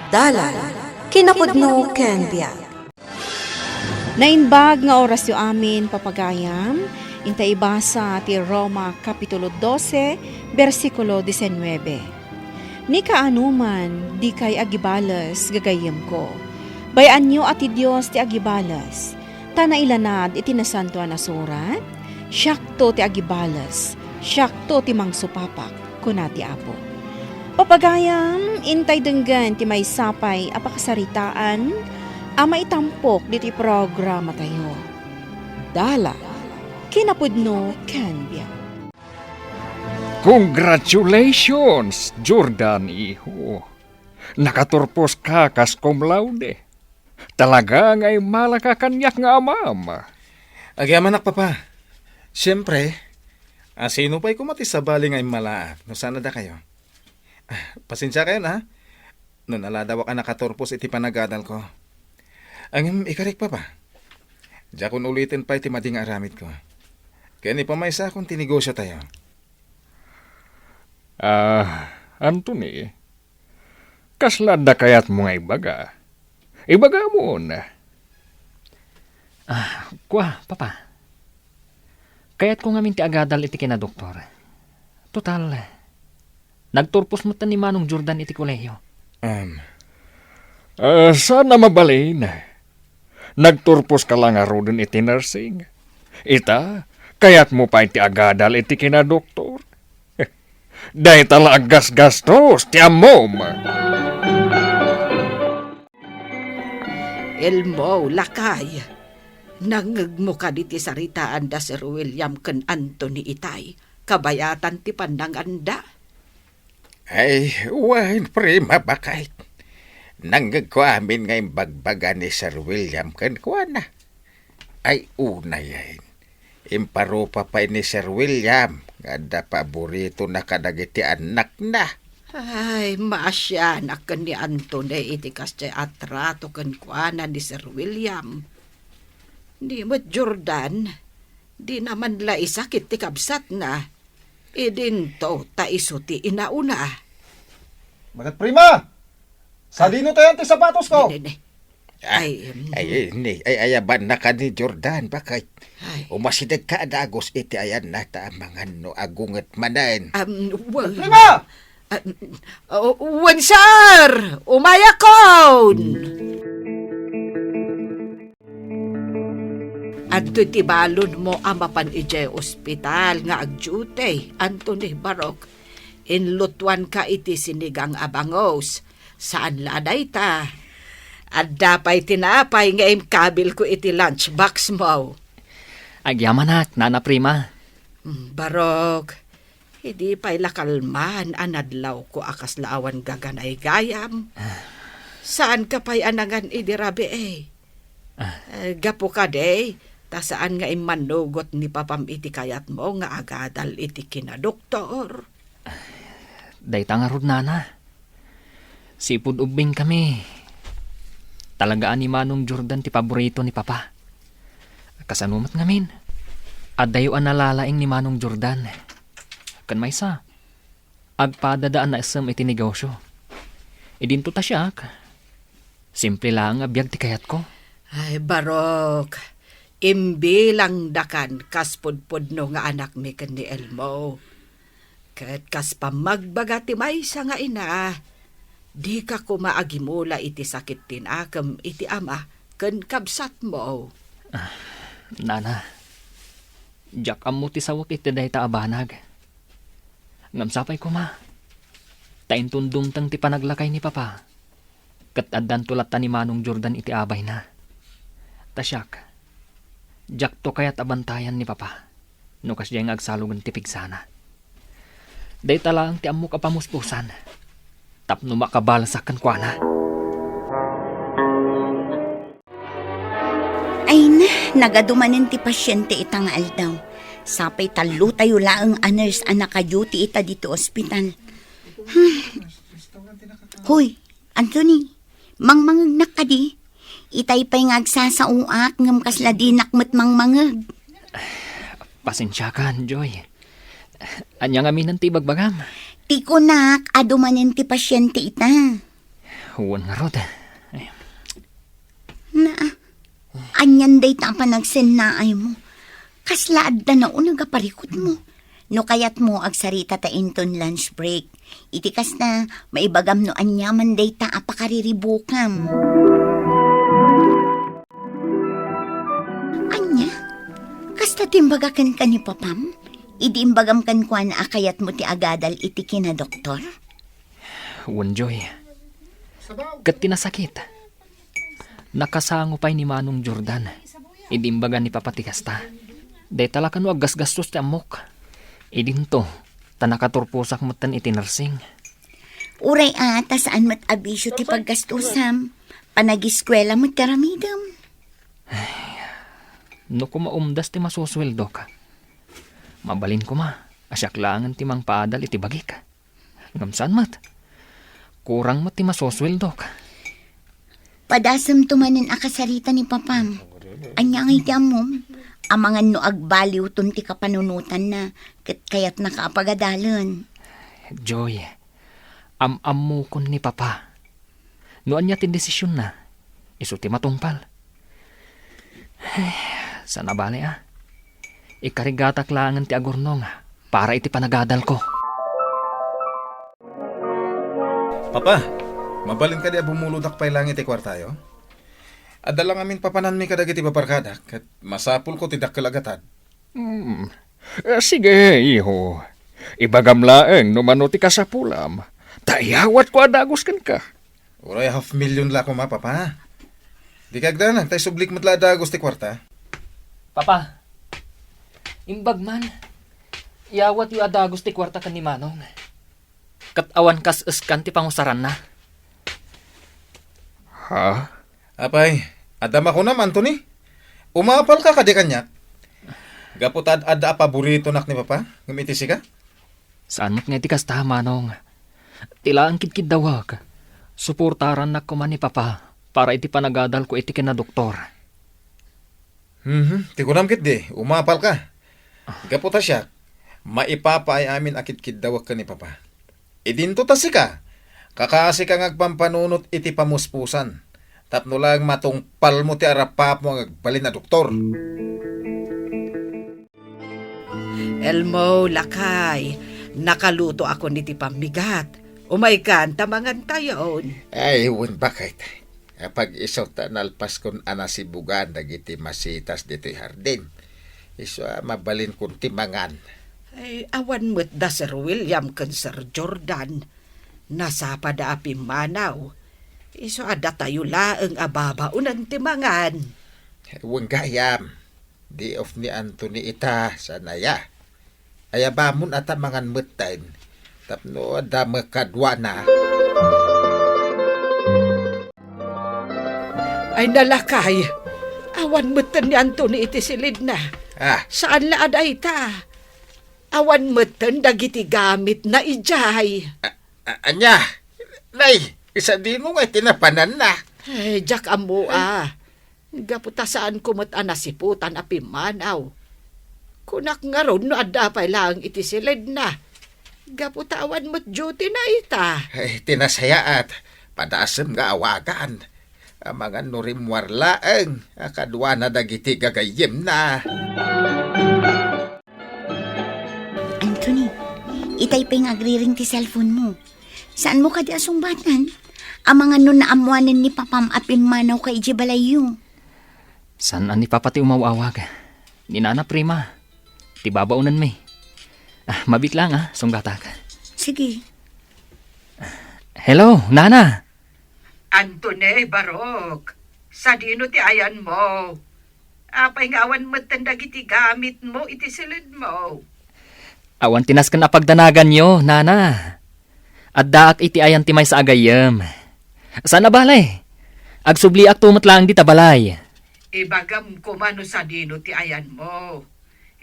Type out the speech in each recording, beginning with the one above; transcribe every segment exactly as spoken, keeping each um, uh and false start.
Dalan, kinapudno ken biag. Naimbag nga orasyo amin, papagayam, inta ibasa ti Roma Kapitulo dose, bersikulo diecinueve. Ni kaanoman, dikay agibales, gagayyemko. Bay-anyo a ti Dios ti agibales, ta nailanad iti Nasantoan a Surat, "Siakto ti agibales, siakto ti mangsupapak," kuna ti Apo. Papagayam, intay denggen ti maysa pay a pakasaritaan a maitampok ditoy programatayo. Dalan, kinapudno ken biag. Congratulations, Jordan, iho. Nakaturpos ka kas cum laude. Talaga nga immalaka kaniak nga amam. Agyamanak, Papa. Siempre, a, sino pay koma ti sabali nga immalaak no saan a dakayo? Ah, pasensia kayon, ha? No naladawak a nakaturpos iti panagadalko. Ngem ikarik, Papa. Diakon uliten pay ti madi nga aramidko. Ken ipamaysakon ti negosiotayo. Ah, Anthony, kasla adda kayatmo nga ibaga? Ibagamon. Ah, kua, Papa. Kayatko ngamin ti agadal iti kinadoktor. Total, nagturpos met ni Manong Jordan iti kolehiyo. Em. Ah, saan a mabalin. Nagturpos ka la ngaruden iti nursing. Ita, kayatmo pay ti agadal iti kinadoktor. Dayta la aggasgastos ti ammom. Elmo, lakay, nangngegmo kadi ti saritaan da Sir William ken Anthony itay, kabayatan ti pannanganda? Ay, wen, Prima, baket. Nangngegko amin nga imbagbaga ni Sir William kenkuana. Ay, unayen. Imparupa pay ni Sir William nga adda paboritona kadagiti annakna. Ay, maasianak ken ni Anthony iti kasdiay a trato kenkuana ni Sir William. Ni met Jordan, dina man la isakit ti kabsatna. Idinto ta isu ti inauna. Baket, Prima! Sadino tayan ti sapatos ko? Ne, ne, ne. Ah, ay, em. Ay, ni, ay, ayabanna ka ni Jordan, baket. Ay. Umasideg ka a dagus iti ayanna ta amangan no agunget manen. Am, wen. Prima! Am, o, wen, sir! Umayakon! Adtoy ti balonmo a mapan idiay ospital nga agduty, Anthony Barok. Inlutuanka iti sinigang a bangus. Saan la a dayta. Adda pay tinapay nga inkabilko iti lunch box mo. Agyamanak, Nana Prima. Mm, Barok, idi pay la kalman a nadlawko a kasla awan gaganay gayam. Ah. Saanka pay a nangan idi rabii? Ah. Eh, gapu kadi, ta saan nga immannugot ni papam iti kayatmo nga agadal iti kinadoktor. Dayta ngarud, Nana. Sipud ubbingkami, talaga a ni Manong Jordan ti paborito ni Papa. Kasano met ngamin? Addayo a nalalaing ni Manong Jordan. Ken maysa, agpadada a naisem iti negosyo. Idinto ta siak, simple laeng a biag ti kayatko. Ay, Barok, imbilangdakan kas pudpudno nga anakmi ken ni Elmo. Ket kas pammagbaga ti maysa nga ina, dika koma agimula iti sakit ti nakem iti ama ken kabsatmo. Ah, Nana, diak ammo ti sawek iti dayta a banag. Ngem sapay koma, ta inton dumteng ti panaglakay ni Papa, ket addanto latta ni Manong Jordan iti abayna. Ta siak, diakto kayat a bantayan ni Papa no kasdiay nga agsalogen ti pigsana. Dayta laeng ti ammok a pamuspusan tapno makabalesak kenkuana. Ay na, nagadu manen ti pasiente ita nga aldaw. Sapay tallotayo laeng a nurse a nakaduty ita ditoy ospital. Hmm. Hoy, Anthony, mangmangegnak kadi? Itay pay nga agsasaoak ngem kasla dinak met mangmangeg. Pasensiakan, Joy. Ania ngamin ti ibagbagam? Ti kunak, adu manen ti pasiente ita. Wen ngarud. Ay. Na, anian dayta a panagsennaaymo? Kasla adda nauneg a parikutmo? No kayatmo, agsarita ta inton lunch break. Iti kasta, maibagam no aniaman dayta a pakariribukam. Ania? Kasta ti imbaga kenka ni Papam? Idi imbagam kenkuana a kayatmo ti agadal iti kinadoktor? Wen, Joy. Ket ti nasakit, nakasango pay ni Manong Jordan idi imbaga ni Papa ti kasta. Dayta la kano aggasgastos ti ammok. Idinto, ta nakaturposak metten iti nursing. Uray a, ta saan met a bisio ti paggastosam. Panagiskuela met ti aramidem. No koma umdas ti masusueldok, mabalin koma a siak laengen ti mangpaadal iti bagik. Ngem saan met. Kurang met ti masusueldok. Padasemto manen a kasarita ni Papam. Ania ngay ti ammom? Amangan no agbaliwton ti kapanunotanna, ket kayatnaka a pagadalen. Joy, am-ammokon ni Papa. No ania ti desisionna, isu ti matungpal. Saan a bale a. Ikarigatak laengen ti agurnong para iti panagadalko. Papa, mabalin kadi a bumulodak pay laeng iti kuartayo? Adda la ngamin papananmi kadagiti babarkadak, ket masapulko ti dakkel a gatad. Hmm. Eh, sige, iho. Ibagam laeng no mano ti kasapulam. Ta iyawatko a dagus kenka. Uray half million la koma, Papa. Dika agdanag, ta isublik met la a dagus ti kuarta. Papa, imbag man, iyawatyo a dagus ti kuarta ken ni Manong. Ket awan kas-eskan ti pangusaranna. Ha? Apay, adda makunam, Anthony? Umapalka kadi kaniak? Gapu ta ad-adda a paboritonak ni Papa, ngem iti sika? Saan met nga iti kasta, Manong. Ti laeng kidkiddawek, suportarannak koma ni Papa para iti panagadalko iti kinadoktor. Mhm, ti kunam ketdi, umapalka. Gapu ta siak, maipapaay amin a kidkiddawek ken ni Papa. Idinto ta sika, kakasika nga agpampanunot iti pamuspusan, tapno laeng matungpalmo ti arapapmo nga agbalin a doktor. Elmo, lakay, nakalutoakon iti pammigat. Umaykan ta mangantayon. Ay, wen, baket. Apag-isu ta nalpaskon a nasibugan dagiti masitas ditoy hardin. Isu a mabalinkon ti mangan. Ay, awan met da Sir William ken Sir Jordan. Nasapada a pimmanaw. Isu a datayo laeng a babaonen ti mangan. Wen gayam. Day off ni Anthony ita, saan aya? Ayabamon a ta mangan metten, tapno adda makaduana. Ay, nalakay, awan metten ni Anthony iti silidna. Ah. Saan la a dayta? Awan metten dagiti gamitna idiay. A-, a-, ania? Nay, isadino nga iti napananna? Ay, diak ammo a. Gapu ta saanko met a nasiputan a pimmanaw. Kunak ngarud no adda pay laeng iti silidna. Gapu ta awan met duty na ita. Ay, ti nasayaat, padasem nga awagan. Amangan no rimmuar laeng a kaduana dagiti gagayyemna. Anthony, itay pay nga agriring ti cellphone mo. Saanmo kadi a sungbatan? Amangan no naammoanen ni Papam a pimmanawka idiay balayyo. Saan a ni Papa ti umaw-awag. Ni Nana Prima, ti babaonenmi. Ah, mabiit lang, ah, sunggatak. Sige. Hello, Nana. Anthony, barok. Sadino ti ayanmo? Apay nga awan metten dagiti gamitmo iti silidmo? Awan ti nasken a pagdanaganyo, Nana. Addaak iti ayan ti maysa a gayyem. Saan a bale? Agsubliakto met laeng dita balay. Ibagam koma no sadino ti ayanmo.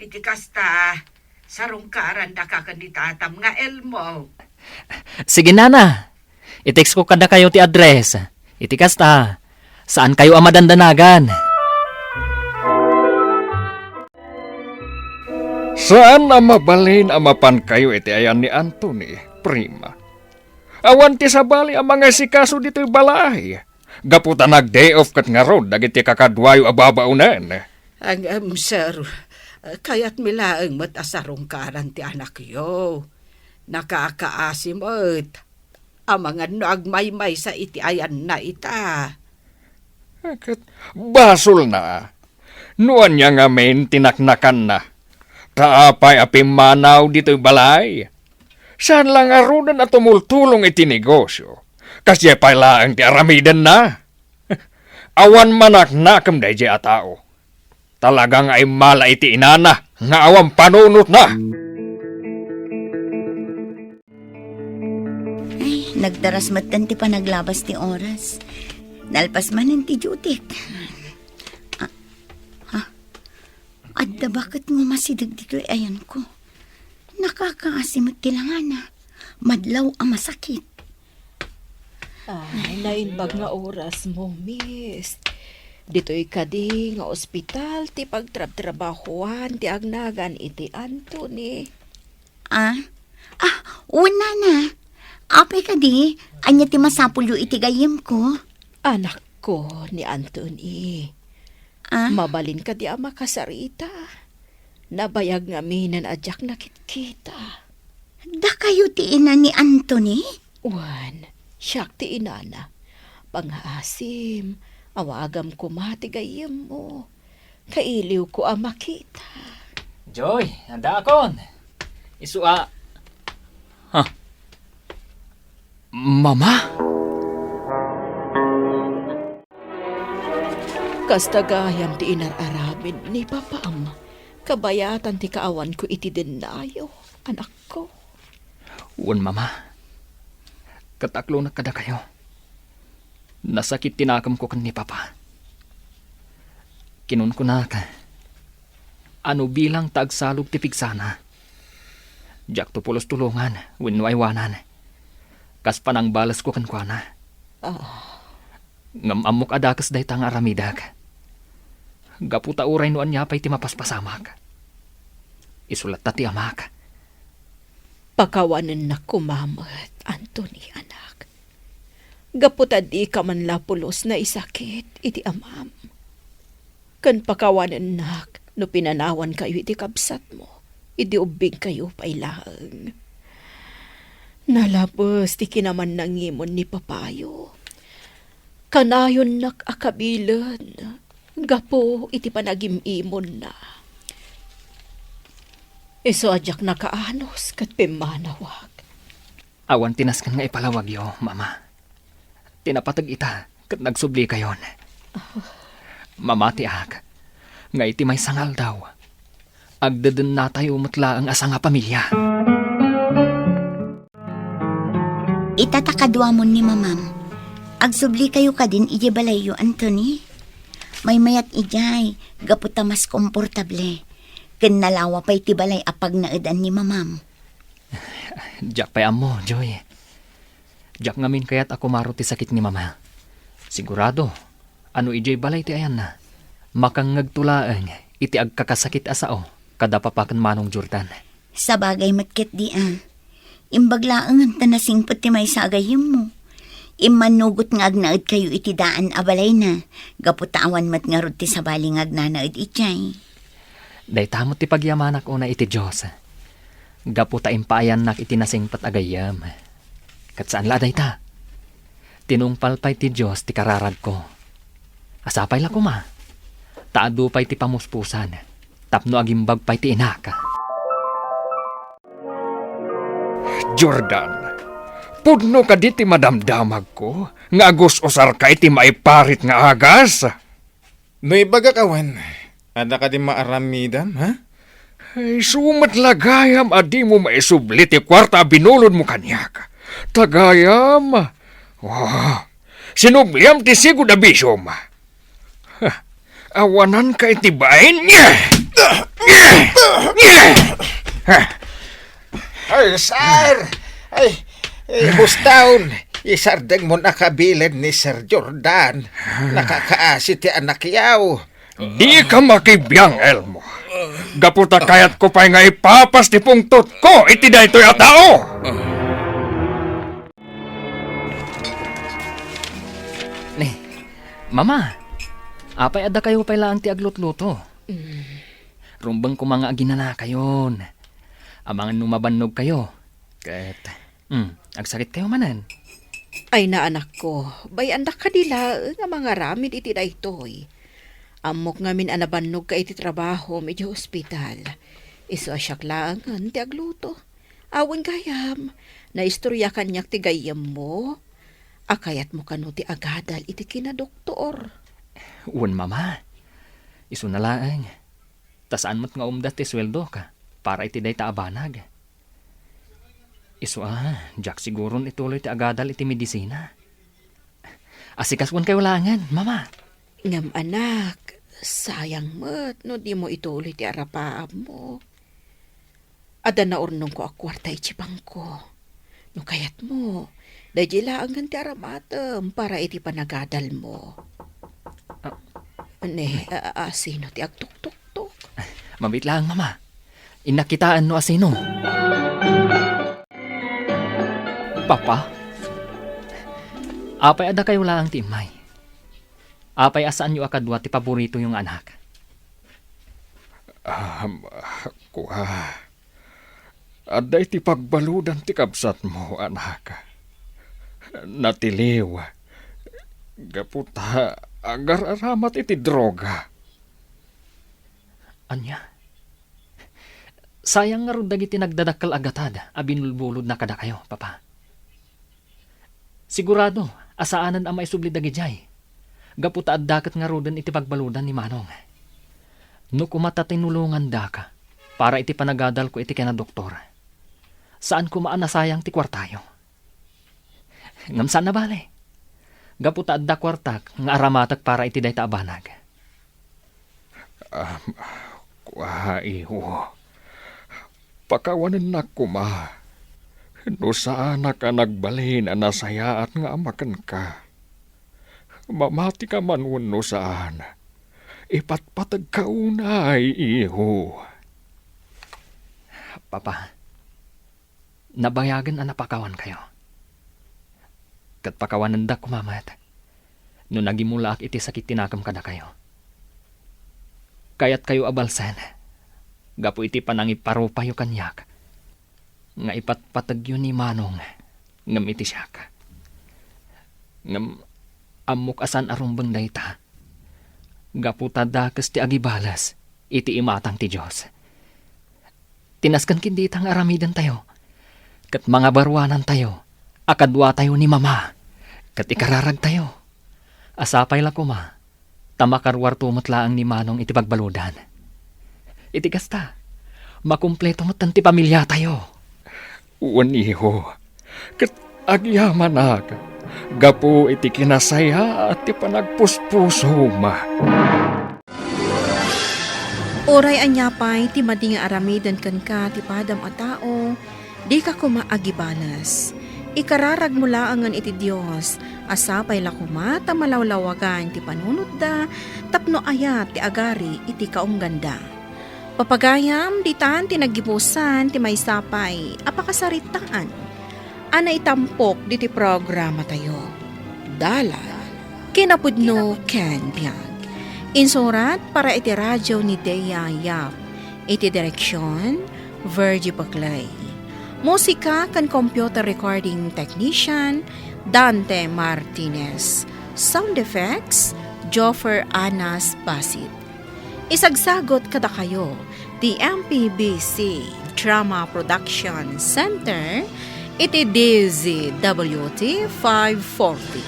Iti kasta, sarungkaarandaka ken ni tatam nga Elmo. Sige, Nana. I-text ko kadakayo ti address. Iti kasta, saankayo a madandanagan. Saan a mabalin a mapankayo iti ayan ni Anthony, Prima. Awan ti sabali a mangasikaso ditoy balay. Gapu ta nag-day off ket ngarud dagiti kakaduayo a babaonen. Ngem, sir, kayatmi laeng met a sarungkaran ti anakyo. Nakakaasi met amangan no agmaymaysa iti ayanna ita. Ket basolna no ania ngamin ti naknakanna. Ta apay a pimmanaw ditoy balay? Saan la ngaruden a tumultulong iti negosio? Kasdiay pay laeng ti aramidenna. Awan manaknakem daydiay a tao. Talaga nga immala iti inana nga awan panunotna. Ay, nagdaras metten ti panaglabas ti oras. Nalpas manen ti dutik. Ah, ha? Adda baket nga umasideg ditoy ayanko. Nakakaasi met ti langana. Madlaw a masakit. Ay, naimbag nga orasmo, miss. Ditoy kadi nga ospital ti pagtrabtrabahuan ti agnagan iti Anthony? Ah? Ah, wen, nana. Apay kadi, ania ti masapulyo iti gayyemko? Anakko ni Anthony. Ah? Mabalin kadi a makasarita? Nabayag ngamin a diak nakitkita. Dakayo ti ina ni Anthony? Wen, siak ti inana. Pangngaasim, awagam koma ti gayyemmo. Kailiwko a makita. Joy, addaakon. Isu a. Ha? Mama? Kasta gayam ti inar-aramid ni Papam. Kabayatan ti kaawanko iti dennayo, anakko. Wen, Mama. Ket aklonek kadakayo. Nasakit ti nakemko ken ni Papa. Kinunkunak, ano bilang ta agsalog ti pigsana? Diakto pulos tulongan wenno aywanan. Kas panangbalesko kenkuana. Ah. Ngem ammok a dakes dayta nga aramidek. Gapu ta uray no ania pay ti mapaspasamak. Isu latta ti amak. Pakawanennak koma met, Anthony, anak. Gapu ta dika man la pulos naisakit iti amam. Ken pakawanennak no pinanawankayo iti kabsatmo, idi ubbingkayo pay laeng. Nalabes ti kinamannangimon ni papayo. Kanayonnak a kabilen gapu iti panagim-imonna. Isu a diak nakaanus ket pimmanawak. Awan ti nasken nga ipalawagyo, Mama. Ti napateg ita ket nagsublikayon. Mamatiak nga iti maysa nga aldaw, agdedennatayo met laeng a sangapamilia. Ita ta kaduamon ni Mamam. Agsublikayo kadin idiay balayyo, Anthony? Maymayat idiay, gapu ta mas komportable. Ken nalawa pay ti balay a pagnaedan ni Mamam. Diak pay ammo, Joy. Diak ngamin kayat a kumaro ti sakit ni Mama. Sigurado, ano idiay balay ti ayanna, makangngegto laeng iti agkakasakit a sao kada papa ken Manong Jordan. Sabagay met ketdi a. Imbag laengen ta nasingpet ti maysa a gayyemmo. Immannugot nga agnaedkayo iti daan a balayna, gapu ta awan met ngarud ti sabali nga agnanaed idiay. Dayta met ti pagyamanak unay iti Dios. Gapu ta impaayannak iti nasingpet a gayyem. Ket saan la a dayta. Tinungpal pay ti Dios ti kararagko. Sapay la koma, ta adu pay ti pamuspusan tapno agimbag pay ti inak. Jordan, pudno kadi ti madamdamagko nga agus-usarka iti maiparit nga agas? No ibagak a wen, adda kadi maaramidam, ha? Isu met la gayam a dimo maisubli ti kuarta a binulodmo kaniak. Ta gayam, oh, sinubliam ti sigud a bisiom. Ha, awananka iti bain. Ay, sir! Ay, eh, buston! Isardengmon a kabilen ni Sir Jordan. Nakakaasi ti anakyaw. Dika makibiang, Elmo. Gapu ta kayatko pay nga ipapas ti pungtotko iti daytoy a tao. Mama, apay a dakayo pay laeng ti aglutluto? Mm. Rumbeng koma nga aginanakayon. Amangan no mabannogkayo. Ket, mm, agsakitkayo manen. Ay, anakko, bay-andak kadi laeng a mangaramid iti daytoy. Ammok ngamin a nabannogka iti trabahom iti ospital. Isu a siak laengen ti agluto. Awan gayam, naistorya kaniak ti gayyemmo. A kayatmo kano ti agadal iti kinadoktor? Wen, Mama. Isuna laeng. Ta saan met nga umda ti sueldo ka para iti dayta a banag. Isu a, diak siguron ituloy ti agadal iti medisina. Asikasuenkayo laengen, Mama. Ngem anak, sayang met no dimo ituloy ti arapaabmo. Adda naurnongko a kuarta iti bangko. No kayatmo, daydi laengen ti aramatem para iti panagadalmo. Ah. Ne, a, a, asino ti agtuktoktok? Mabiit laeng, Mama. Innak kitaen no asino. Papa, apay a dakayo laeng ti immay? Apay a saanyo a kadua ti paboritoyo nga anak? Am, kua, adda iti pagbaludan ti kabsatmo, anak. Natiliw. Gapu ta agar-aramat iti droga. Ania? Sayang ngarud dagiti nagdadakkel a gatad a binulbulodna kadakayo, Papa. Sigurado a saanen a maisubli dagidiay, gapu ta adda ket ngaruden iti pagbaludan ni Manong. No koma ta tinulongandaka para iti panagadalko iti kinadoktor, saan koma a nasayang ti kuartayo. Ngem saan a bale, gapu ta adda kuartak nga aramatek para iti dayta a banag. Am, kua, iho. Pakawanennak koma. No saanak a nagbalin a nasayaat nga ama kenka. Mamatika man wenno saan, ipatpategka unay, iho. Papa, nabayagen a napakawankayo. Ket pakawanendak koma met no nagimulaak iti sakit ti nakem kadakayo. Kayatkayo a balsen gapu iti panangiparupayo kaniak nga ipatpategyo ni Manong ngem iti siak. Ngem ammok a saan a rumbeng dayta gapu ta dakes ti agibales iti imatang ti Dios. Ti nasken ken dita nga aramidentayo ket mangabaruanantayo a kaduatayo ni Mama ket ikararagtayo. A sapay la koma ta makaruarto met laeng ni Manong iti pagbaludan. Iti kasta, makumpleto metten ti pamiliatayo. Wen, iho, ket agyamanak gapu iti kinasayaat ti panagpuspusom. Uray ania pay ti madi nga aramiden kenka ti padam a tao, dika koma agibales. Ikararagmo laengen iti Dios a sapay la koma ta malawlawagan ti panunotda tapno ayat ti agari iti kaungganda. Papagayam, ditan ti naggibusan ti maysa pay a pakasaritaan a naitampok diti programatayo. Dalan, kinapudno ken biag. Insurat para iti radio ni Dea Yap. Iti direksion, Virgie Paclay. Musika ken computer recording technician, Dante Martinez. Sound effects, Joffer Anas Basit. Isagsagot kadakayo ti M P B C Drama Production Center iti D Z W T five forty.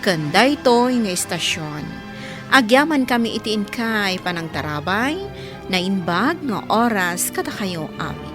Ken daytoy nga istasion, agyamankami iti inkay panangtarabay, naimbag nga oras kadakayo amin.